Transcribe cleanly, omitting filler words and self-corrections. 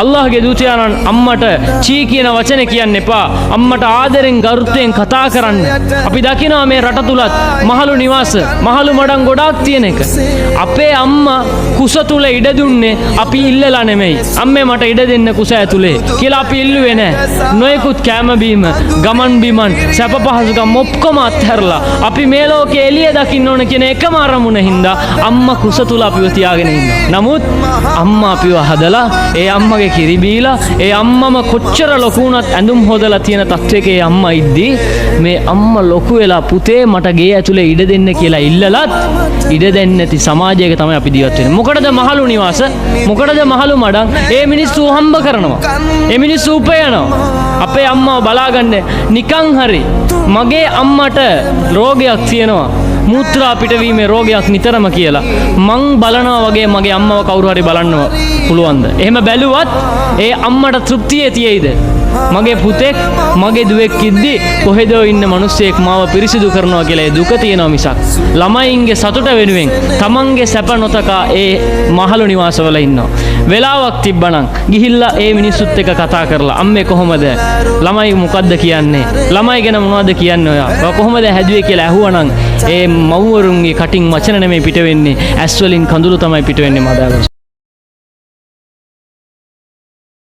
අල්ලාහ්ගේ දූතයාණන් අම්මට චී කියන වචනේ කියන්න එපා. අම්මට ආදරෙන් ගරුත්වයෙන් කතා කරන්න. අපි දකිනවා මේ රට තුලත් මහලු නිවාස, මහලු මඩම් ගොඩාක් තියෙන එක. අපේ අම්මා කුස තුල ඉඩ දුන්නේ අපි ඉල්ලලා නෙමෙයි. අම්මේ මට ඉඩ දෙන්න කුස ඇතුලේ කියලා අපි ඉල්ලුවේ නෑ. නොයෙකුත් කෑම බීම, ගමන් බිමන්, සැප පහසුකම් ඔක්කොම අත්හැරලා අපි මේ ලෝකේ එළිය දකින්න ඕන කියන එකම අරමුණ හින්දා අම්මා කුස තුල අපිව තියාගෙන ඉන්නවා. නමුත් අම්මා අපිව හදලා, ඒ අම්මගේ කිරි බීලා, ඒ අම්මම කොච්චර ලොකු වුණත් ඇඳුම් හොදලා තියෙන තත්වයක ඒ අම්මා ඉද්දී, මේ අම්මා ලොකු වෙලා පුතේ මට ගේ ඇතුලේ ඉඩ දෙන්න කියලා ඉල්ලලත් ඉඩ දෙන්නේ නැති සමාජයක තමයි අපි ජීවත් වෙන්නේ. මොකටද මහලු නිවාස? මොකටද මහලු මඩම්? ඒ මිනිස්සු හම්බ කරනවා. ඒ මිනිස්සු උපයනවා. අපේ අම්මව බලාගන්න නිකන් හරි, මගේ අම්මට රෝගයක් තියෙනවා, මූත්‍රා පිටවීමේ රෝගයක් නිතරම කියලා, මං බලනවා වගේ මගේ අම්මව කවුරු හරි බලන්න පුළුවන්ද? එහෙම බැලුවත් ඒ අම්මට තෘප්තිය තියෙයිද? මගේ පුතෙක්, මගේ දුවෙක් ඉද්දි කොහෙදෝ ඉන්න මිනිස්සෙක් මාව පිරිසිදු කරනවා කියලා ඒ දුක තියෙනවා මිසක්, ළමයින්ගේ සතුට වෙනුවෙන් තමන්ගේ සැප නොතකා ඒ මහලු නිවාසවල ඉන්නවා. වෙලාවක් තිබ්බනම් ගිහිල්ලා ඒ මිනිස්සුත් එක්ක කතා කරලා, අම්මේ කොහොමද, ළමයි මොකද්ද කියන්නේ, ළමයි ගැන මොනවද කියන්නේ, ඔයා ඔයා කොහොමද හැදුවේ කියලා ඇහුවනම් ඒ මව්වරුන්ගේ කටින් වචන නෙමෙයි පිට වෙන්නේ, ඇස් වලින් කඳුළු තමයි පිට වෙන්නේ මදාගොස්.